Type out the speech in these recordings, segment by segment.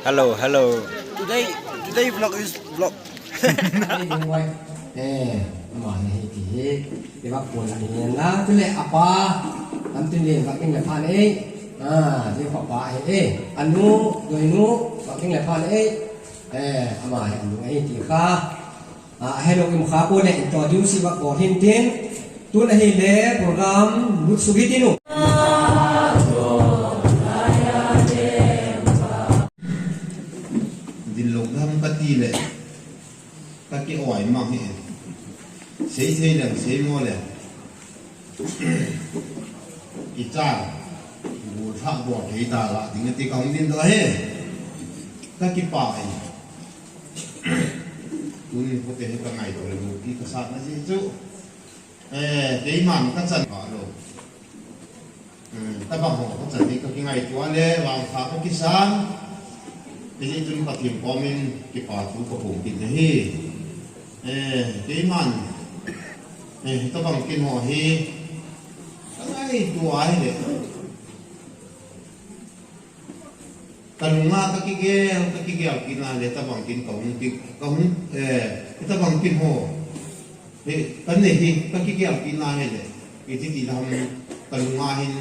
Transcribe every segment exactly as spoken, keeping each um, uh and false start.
Hello, hello. Today, today vlog is vlog. Eh, ama hi hi ti hi. Iba pon ni na tule apa. Tam tin le vak ding le phan eh. Ah, dia papa eh. Anu, doinu, vak ding le phan eh. Eh, ama hi anu eh ti kha. Ah, hello, in kha ko le introduce ba ko hin tin. Tun ahi le program lut sugi tinu. Din lo gam ka ti le. Ka ki oi mang hi. Sei sei le, sei mo le. Icha, bu tha bo thei ta la, ding ti ka hung din do he. Ka ki pa ai. Tuni ko te he ka ngai to le bu ki ka sa na ji chu. Eh, keiman ka chan ka lo. Eh, tabang ho ka chan ni ka ki ngai to le, wang kha ka ki san. Kei tun ka thim komin ki pa tu ka hung kin he. Eh, keiman. Eh, tabang kin ho hi. Ka ngai tua hi le. Ka lunga ka kigel, ka kigel kina le tabang kin ka hung ki, ka hung, eh, tabang kin ho. He, ka ne hi, ka kigel kina he le. Iti ti lam ka lunga hin,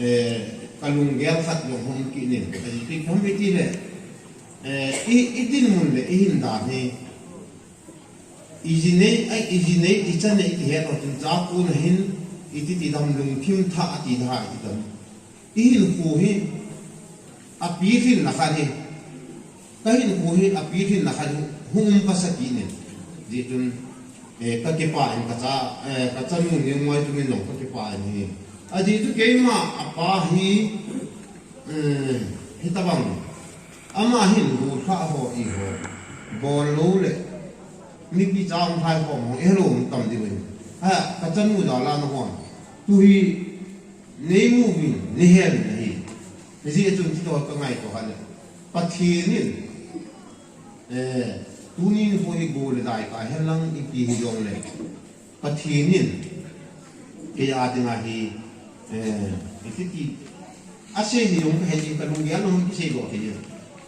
eh, ka lunggel khat jong hung ki nin. Ka iti hung iti le. Eh, i, i dinmun le, i hin dan hi. I ji nei, ai, i ji nei, i cha nei, i het lo tin cha ko na hin, i ti ti dam lungthim tha a ti da, i ti dam. I hin khu hi, a pi thin na khan hi. Ka hin khu hi, a pi thin na khan hi, hung um ka sa ki ne. Ji tun, eh, ka ki pa in ka cha, eh, ka cha nu ni ngoi tu min long ka ki pa in hi. A ji tu keima, a pa hi, eh, hi ta bang. Ama hin bu kha ho i ho. Bol lo le. Mipi cha hung thai khom hung, eh, lo hung tam diu in. Ha, ka chanu jal a na hon. Tu hi, nei mu vin, nei he vin ahi. Ni ji a chun ti to ka ngai to ha le. Pathen in, eh, tuni ni ho hi go le dai ka hen lang ipi hi jong le. Pathen in, kei a dinga hi, eh, i ti ti, a sei ni jong ka he jing ka lunggel a jong kisei lo thei jing.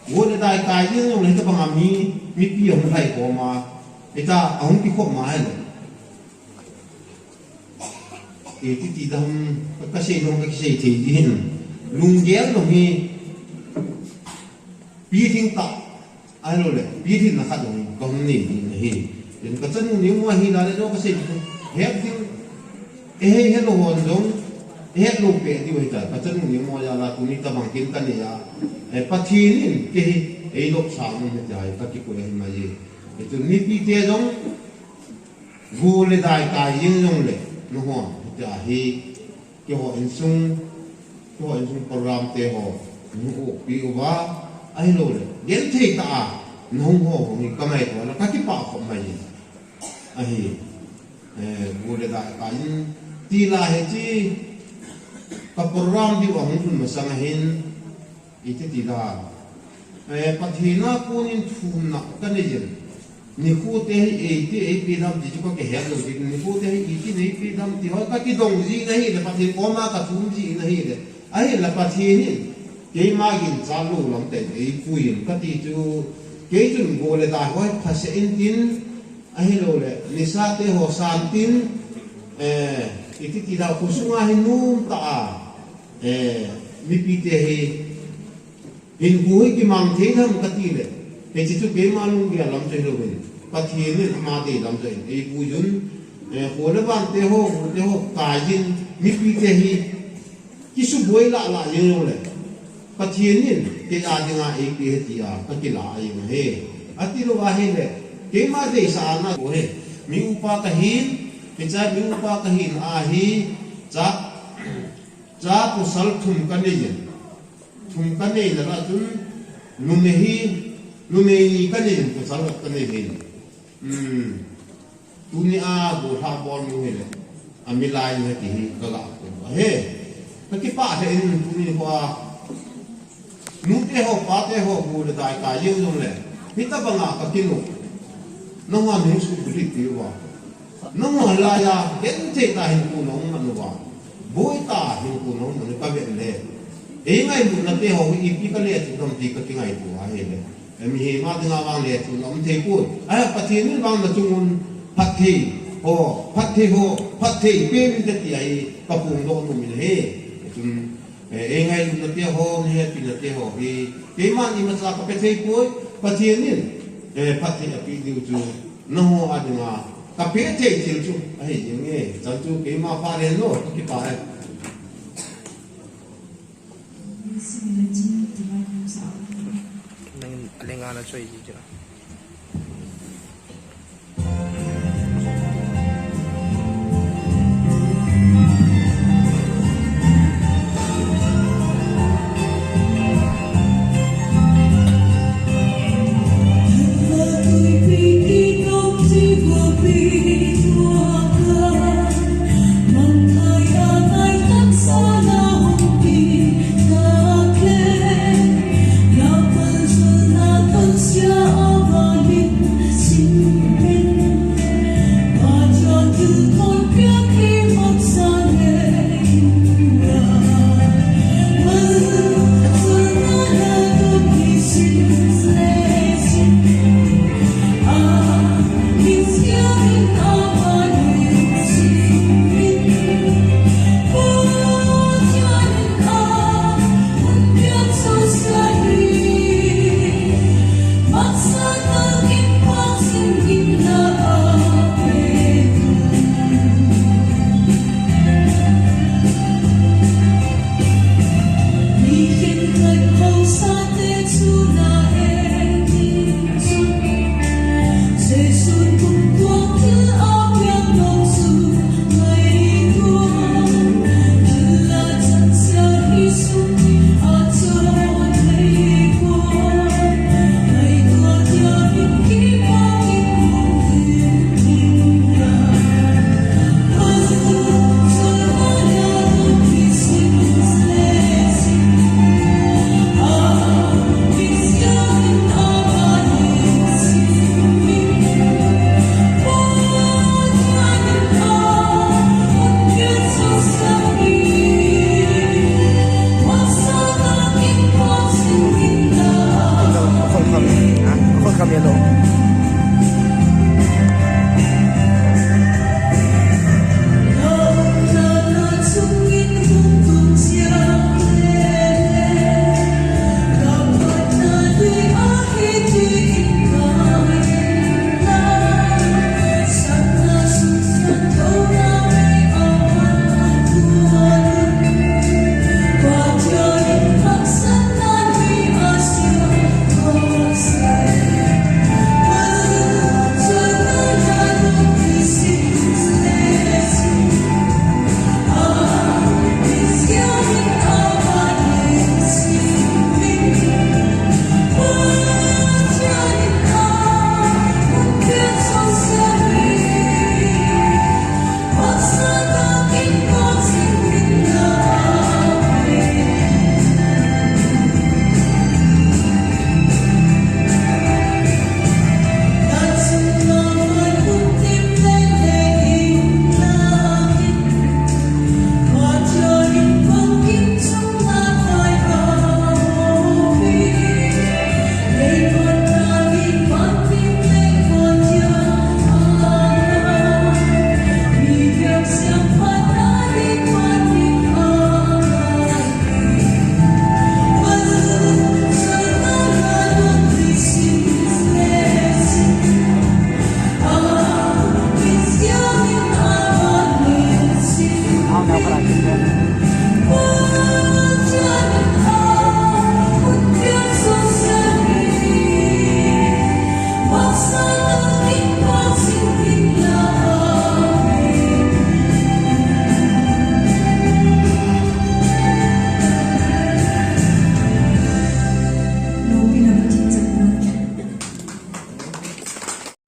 Go le dai kai jing jong le tabang a mi, mipi a hung thai khom a, ita a hung kikhom ma he le. I ti ti dam, ka, ka sei jong ka kisei thei jing. Lunggel a jong hi, pi thing ta, Ahilou le, pi thin na khat dong, ka hung nei ding ahi. Tin ka chanu ni mo ahi la le, lo ka sei tu. Het ding, eh, he, he lo hon dong, eh, het lo pe diu ahi ta. Ka chanu ni mo a la, tuni tabang kin ka nei a. Eh, Pathen in, kei hi, ei lop sang um he ta, ka kikoi ahi mai e. Eh, tun mipi te dong, gu le dai kai jing jong le, nu hon, he ta hi. Keiho insung, keiho insung program te ho, nu u pi uva, ahilou le, genthei tah a, nahung ho, hung hi ka ngai tua la, ka kipah khop mai in. Ahi, eh, bu le dai ka in, ti la he chi, ka program diu a hung lhun masang a hin, Iti ti dan. Eh, Pathen a konin thumna ka nei jin. Nikho te hi eiti eipi dam ti chu ka kihet lou jin. Nikho te hi iti eipi dam ti ho ka kidong jin ahi le Pathen koma ka thum jin ahi le. Ahi le Pathen in keima ginchat lou lam te eipui in ka ti chu kei chun go le dai ho hi phasah in tin ahilou le nisa te ho san tin, eh, iti ti dan khosunga hi nom tah a, eh, mipi te hi Hinkho hi kimang thei ham ka ti le. Hiche chu keima lunggel lam chu hilou in. Pathen in ama dei lam chu in. Eipui jun, eh, kho le van te ho, kho te ho, kai jin, mipi te hi, kisuboi lah lah jeng jong le. Pathen in, kei a dinga eipui ahi tia, ka kila a jeng ahi. Ati lou ahi le, keima deisah a na ko he. Mi upa ka hin, hiche mi upa ka hin ahi, cha, cha pasal thum ka nei jin. Thum ka nei na la chun, numei hi, numei ni ka nei in, pasal khat ka nei hin. Hmm. Tuni a, bu tha bol nu hi le. A milai ni ti hi ka ga ko. He. Ka kipah the in tuni ko a. Nu te ho, pa te ho, bu le dai ka jeng jong le. Hitabang a ka kinu. Nangho nung su bu ti ti wa. Nangho laiya, genthei tah hinkho nahung man uva. Boi tah hinkho nahung man u ka vet le. Ei ngailutna te ho hi ipi ka le chu dam ti ka kingaito a hile. Mihem a dinga vang le chu lam thei poi. Ahi, Pathen in vang na chungun phatthei ho, phatthei ho, phatthei pe min te ti ahi ka phongdoh nom in ahi. Chun, eh, ei ngailutna te ho, na hepina te ho hi keiman imacha ka pe thei poi. Pathen in, eh, phatthei ape diu chu nangho a dinga ka pe thei thil chu ahi jing e. Chan chu keima pha le no, ka kipah e. Nang a lenga na choi ji chu.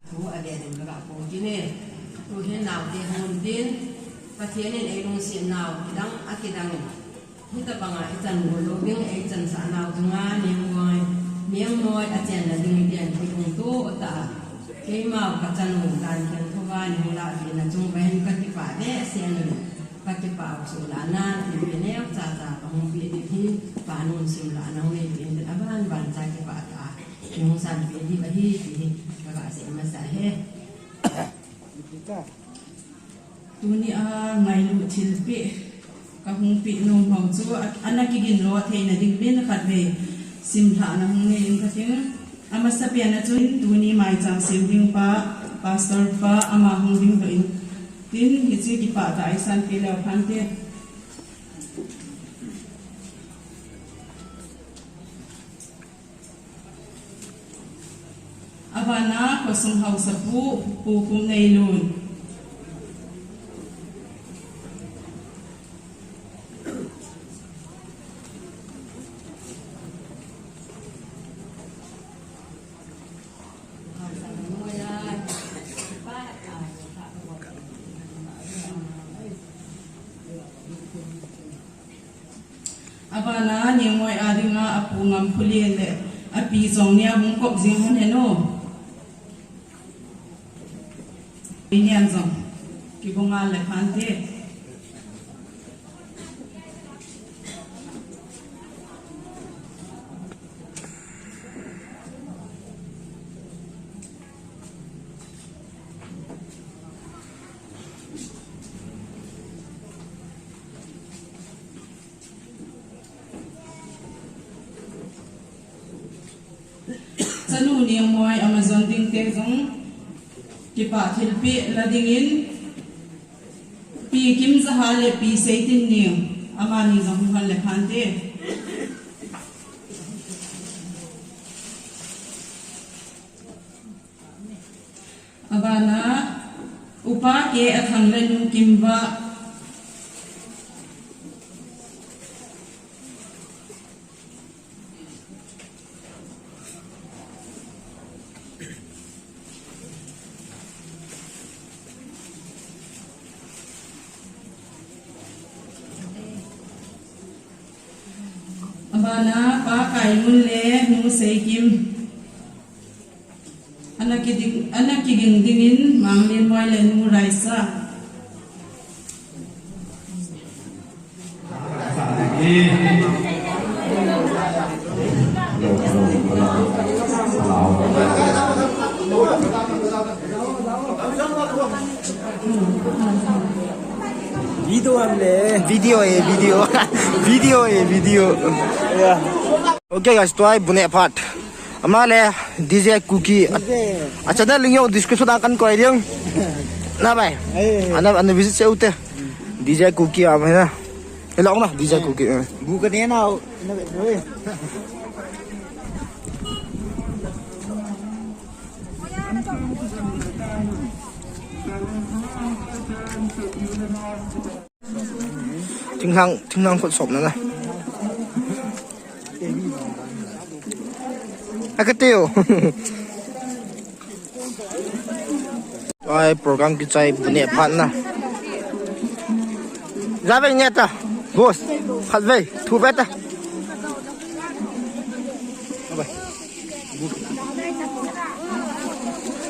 Thu a le ding ka ga ko kine. Tuhin naote hon din, Pathen in ei lungset nau kidang a kidang in, hitabanga i chan gol lou ding, ei chansah nau chunga Niangmoi, Niangmoi a chenna ding ten kilungto tah a, keima ka chanu Dankhenthova nei hung lahpeh na chung vang hin ka kipah behseh in. Ka kipah chu lana, thil pe neo cha cha ka hung pe ding hi, pa nun sim lana hung nei pe ding aban ban cha kipah ta. Ki hung san pe ding ahi, ti hi, ka ga sei masa he. Tuni a ngailu thilpeh, ka hung peh nom ho chu, a, ana kigin lo theina ding min khat vei simlhahna hung nei in ka ting. Amasa pen a chun tuni maicham sem ding pa, Pastor pa, ama hung ding doh in. Tin, hiche kipah tah a i san peh leu phante. Abana, khosung haosapu, Pu Kumneilun. Abana, Niangngoi a dinga apu Ngamkholen le api Chongneo hung kop jing hon hen o. Nian jong kibonga le phante. Chanu Niangngoi Amazon ding te jong kipah thilpeh la dingin Pi Kimjahal le Pi Seitinniang amani jong hung hon le phante. Abana, Upa K. Athang le Nu Kimvah. Abana, Pa Kaingun le Nu Seikim. Ana kiding, ana kigin dingin Manglenboi le Nu Raisa. Video am le. Video e, video. Video e, video. Yeah. Okay guys, tua hi bu neh phat. Ama le D J Kuki. D J. A channel link jong description a kan koi ding. Na bai. Eh. Ana, ana visit seh ute. D J Kuki a mai na. Hello na D J Kuki. Eh. Bu ka ne na. Na, eh. Thinglhang, thinglhang khut sop na na. A ka teo. Ai, program kichai bu neh phat na. Ja vei neh ta. Boss, khat vei, thu vei ta. Bye bye.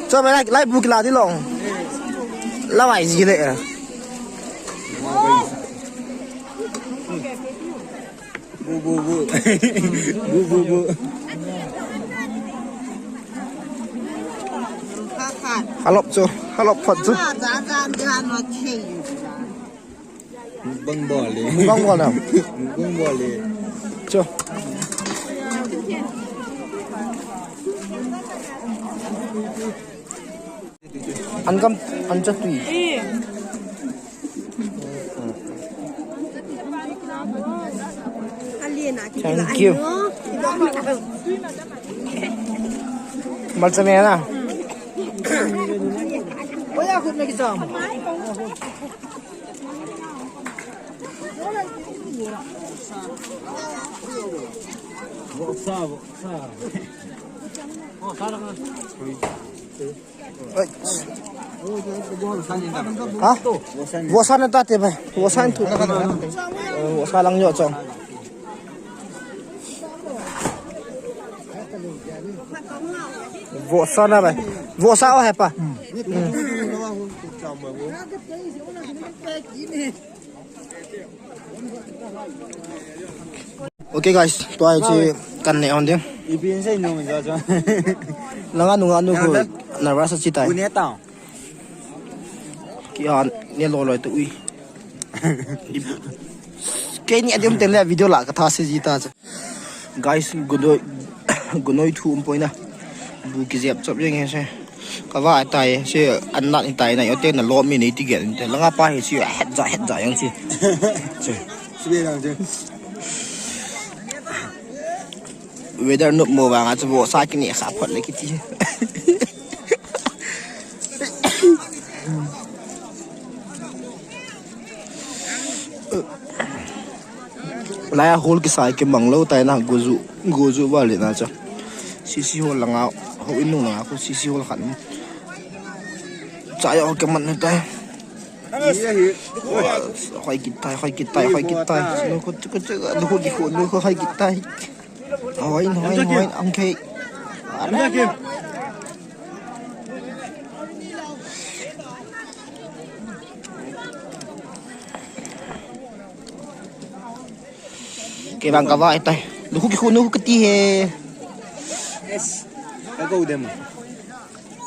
Cho mai lai, lai bu kila di long. La wai ji le. Bu, bu, bu. Bu, bu, bu. Halop cho, halop phot cho. Mukbang bol le. Mukbang bol le. Mukbang bol le. Cho. An kam, an cha tui. Thank you. Malcha me na. Oya khut me kisam. Ha? Vohsa na tate bai. Vohsa na tu. Vohsa lang jo chong. Vohsa na bai. Vohsa o hepa. Hmm. Hmm. Hmm. Okay guys, tua chu kan ne on ding. Ipi in sei nung ja ja. Langa nunga nu ko nervous a chi tai. Uni ta. Ki an ne lo lo tu ui. Kei ni adim ten le video la ka tha se ji ta chu. Guys, gunoi, gunoi thu um poina. Bu kijep chop jeng he se. Ka va tai, se an nat ni tai na, yo te na lo mi nei ti gen te. Langa pa he si het ja, het ja yang si. Si. Si be lang si. Weather nup mo vang a chu bo sa kini kha phot le kiti. Laiya hol kisai kimang lou tai na, goju, goju vale na cha. C C hol langa, houin nung langa ko C C hol khat. Cha yo kiman na tai. Hoi kitai, hoi kitai, hoi kitai. No ko, ko, ko, no ko, ko, no ko, hoi kitai. Hoi, hoi, hoi, ang kai. Kei bang ka va tai. Nuhu ki khu nuhu kati he. Yes. Ka go dem.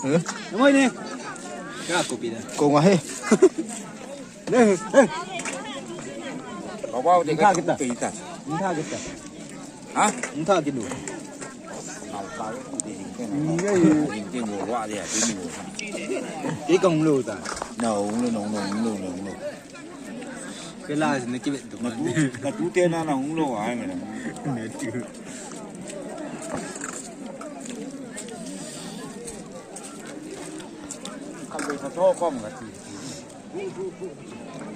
Huh? Ngoi ne. Ka ko pi da. Ko nga he. Ne. Ka ba de ka kita. Kita. Kita kita. Ha? Nta kinu. Ngai. Kei kong lo ta. Na hung lo, na hung lo, na hung lo, na hung lo. Kei la na ki bet tu. Na tu, na tu te na na hung lo ai me na. Na tu. Kan be sa to kom ka ti.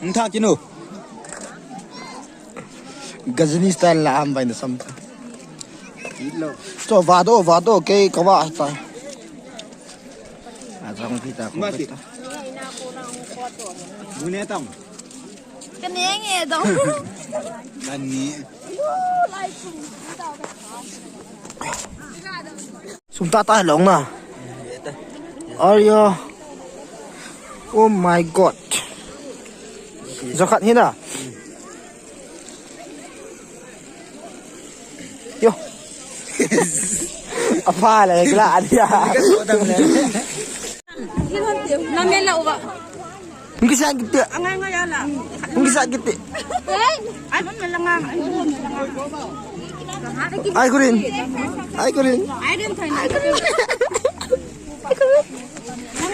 Nta kinu. Gajini style la am bai na sam. Lo. Cho vado, vado, kei ka va ta. A jang pi ta ko. Masi. Bune tam. Ka ne nge dong. Ka ni. Sum ta ta long na. Are you? Oh my God. Jakhat hina. Yo. Apa la kila adia. Namela uba. Ngi sa kiti. Angai ngai ala. Ngi sa kiti. Ai, man na langa. Ai kurin. Ai kurin. Ai den thai na.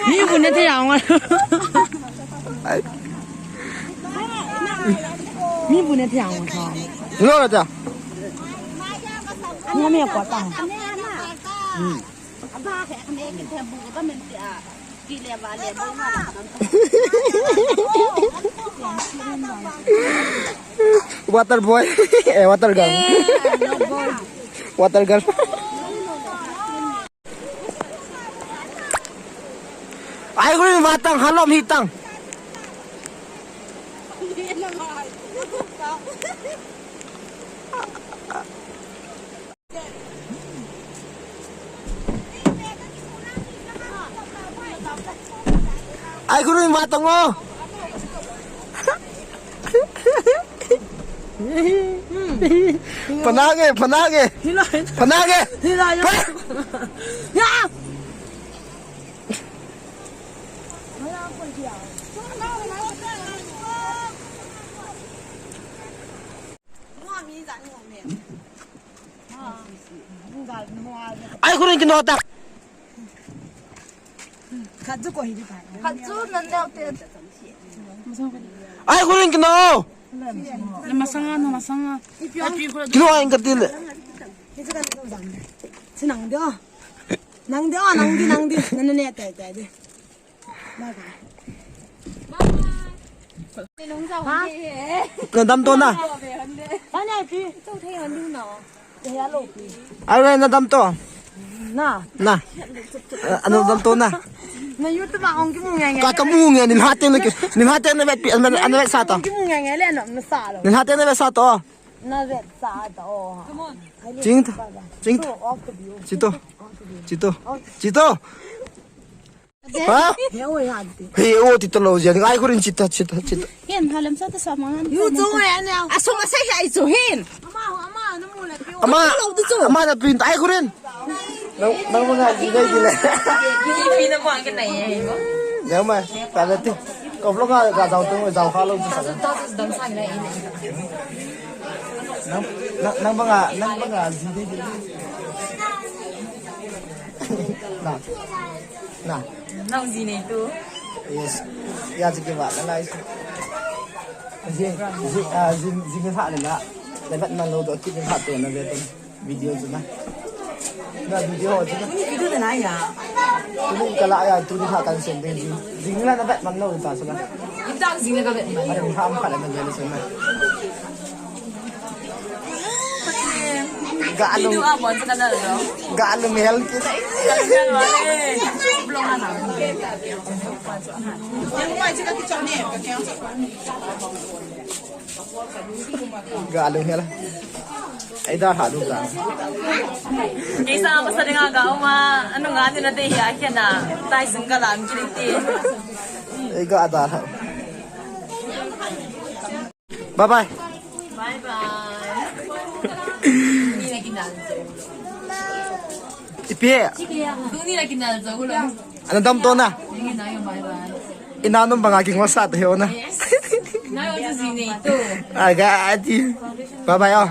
Ni bu ne te yang. Ai. Ni bu ne te yang. Lo la ta. Ni me ko ta. Hmm. Water boy, eh, water gun. Water gun. Ai, kurin matang, halom hitang. Ai, kurin matang o. Panange, panange. Panange. Ya. Ai, kurin kino ta. Khat chu ko hi di pa. Khat chu nan neo te. Ai, kurin kino. Na masanga, na masanga. Kino ai ka til. Si nang de o. Nang de o, nang di, nang di. Nan ne tai tai de. Na dam to na. Are na dam to. Na. Na. Ano dam to na. Na YouTube ma ong ki mu ngai ngai. Ka ka mu ngai ni hate na ki. Ni hate na vet pi, na vet sa to. Ki mu ngai ngai le na sa lo. Ni hate na vet sa to. Na vet sa to. Ching to. Ching to. Chito. Chito. Chito. Ha? He o ya de. He o ti talo jia. Ai kurin chita chita chita. Hin halam sa ta sa mangan. Yu chu nge ne. Asung asei hi ai chu hin. Ama ama na mu le pi. Ama. Lo tu chu. Ama na pin ai kurin. Nang nang manga di dai di le. Di pi na ma ke nai ai mo. Ya ma. Ta le ti. Ko vlog ga ga jao tu jao kha lo tu sa. Ta tu dam sa nai. Nang nang nang manga nang manga di dai di. Na. Na. Nang ji nei tu. Yes. Ya ji ke ba la lai. Ji ji ah ji ji ke ha le la. Le bat man lo do ki ha tu na ve tu. Video tu na. Na video tu na. Ni video na ya. Tu ka la ya tu ni ha kan sen de ji. Ji ni la na bat man lo ta sa la. Ni ta ji ni ka bat man. Are ha am kha la na ve le sa na. Galu. Video a bon sa ka na lo. Galu mel ki. Galu mel wale. Blong ana. Galu mel. Ai da ha du ka. Ni sa ma sa dinga ga ma anu nga ni na te hi a kena. Tai sung ka lam ki ti. Ai ga da ha. Bye bye. Bye bye. Ipi. Tuni na kinal jo lo. Ana dam to na. Ni na yo bye bye. Ina num banga king wasa to he na. Yes. Na yo ji nei tu. Aga ati. Bye bye oh.